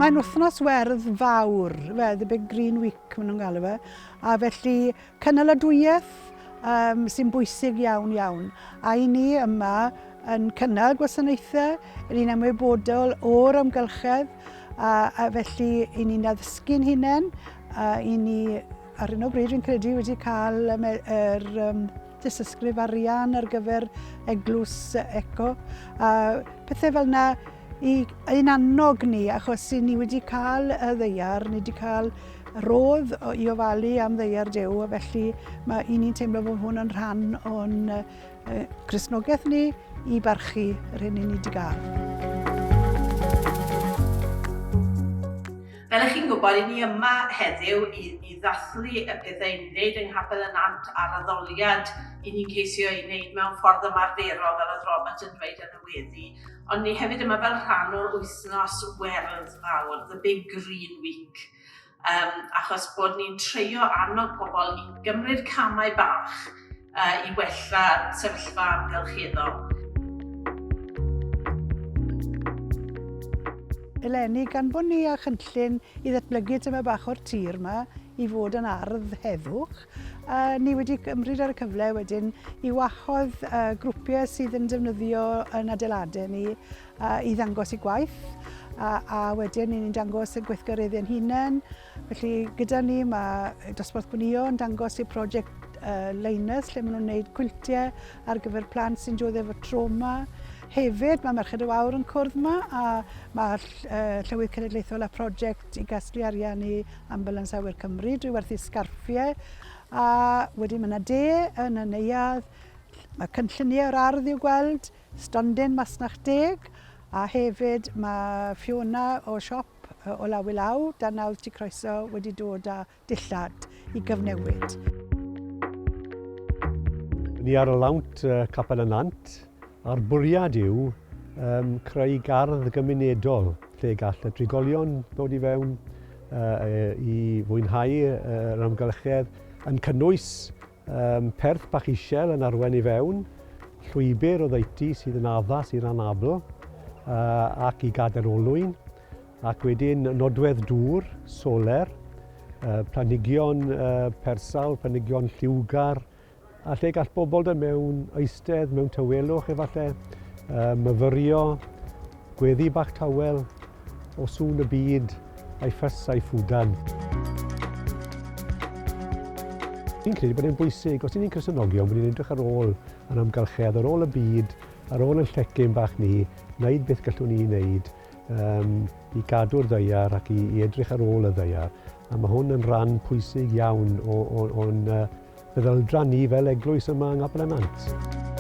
Mae'n wythnos werdd fawr, fe, the big green week maen nhw'n galw fe, a felly cynaladwyaeth um, sy'n bwysig iawn iawn. A i ni yma yn cynnal gwasanaethau, yn ni'n ymwybodol o'r amgylchedd, a, a felly i ni'n addysgu'n hunain, a i ni ar hyn o bryd fi'n credu wedi cael yr, yr um, dysysgrif arian ar gyfer eglwys eco, a pethau fel yna i ein annog ni, achos i ni wedi cael y ddeiar, ni wedi cael rodd i ofalu am ddeiar Duw, a felly mae i ni'n teimlo bod hwn yn rhan o'n uh, Cristnogaeth ni i barchu yr hyn i ni wedi gael. Fel ych chi'n gwybod, i ni yma heddiw i, i ddathlu y pethau i'n wneud yng Nghapel y Nant a'r addoliad i ni'n ceisio ei wneud mewn ffordd ymarferol, fel oedd Robert yn dweud yn y weddi. Ond ni hefyd yma fel rhan o'r wythnos werdd fawr, The Big Green Week, um, achos bod ni'n treio annog pobl i gymryd camau bach uh, i wella sefyllfa amgylcheddol. Eleni, gan bod ni â chynllun i ddatblygu tyma bach o'r tir yma i fod yn ardd heddwch, uh, ni wedi cymryd ar y cyfle wedyn i wahodd uh, grwpiau sydd yn defnyddio yn adeiladau ni uh, i ddangos eu gwaith, a, a wedyn ni'n dangos y gweithgareddau'n hunain, Felly gyda ni mae dosbarth gwnïo yn dangos eu prosiect uh, Linus lle maen nhw'n gwneud cwiltiau ar gyfer plant sy'n dioddef o trauma. Hefyd mae Merched y Wawr yn cwrdd yma a mae uh, Llywydd Cenedlaethol a prosiect i gasglu arian i Ambulance Awyr Cymru drwy werthu sgarffiau. A wedyn mae yna de yn y neuadd, mae cynlluniau o'r ardd i'w gweld, stondin masnach deg, a hefyd mae Fiona o siop o law i law, dan nawdd Tŷ Croeso wedi dod â dillad i gyfnewid. Ni ar y lawnt Capel y Nant, a'r bwriad yw um, creu gardd gymunedol lle gall y trigolion ddod i fewn uh, i fwynhau yr amgylchedd, yn cynnwys um, perth bach isel yn arwen i fewn, llwybr oddeutu sydd yn addas i'r anabl uh, ac i gadair olwyn, ac wedyn nodwedd dŵr, soler, uh, planhigion uh, persawr, planhigion lliwgar, a lle gall bobl dod mewn eistedd mewn tawelwch efallai, uh, myfyrio, gweddi bach tawel o sŵn y byd a'i ffys a'i ffwdan. Fi'n credu bod e'n bwysig, os y'n ni'n Cristnogion, bod ni'n edrych ar ôl yr amgylchedd, ar ôl y byd, ar ôl yn llecyn bach ni, wneud beth gallwn ni wneud um, i gadw'r ddaear ac i, i edrych ar ôl y ddaear. A mae hwn yn rhan pwysig iawn o'n o, o, o'n uh, feddyldra'n ni fel eglwys yma yng Nghapel y Nant.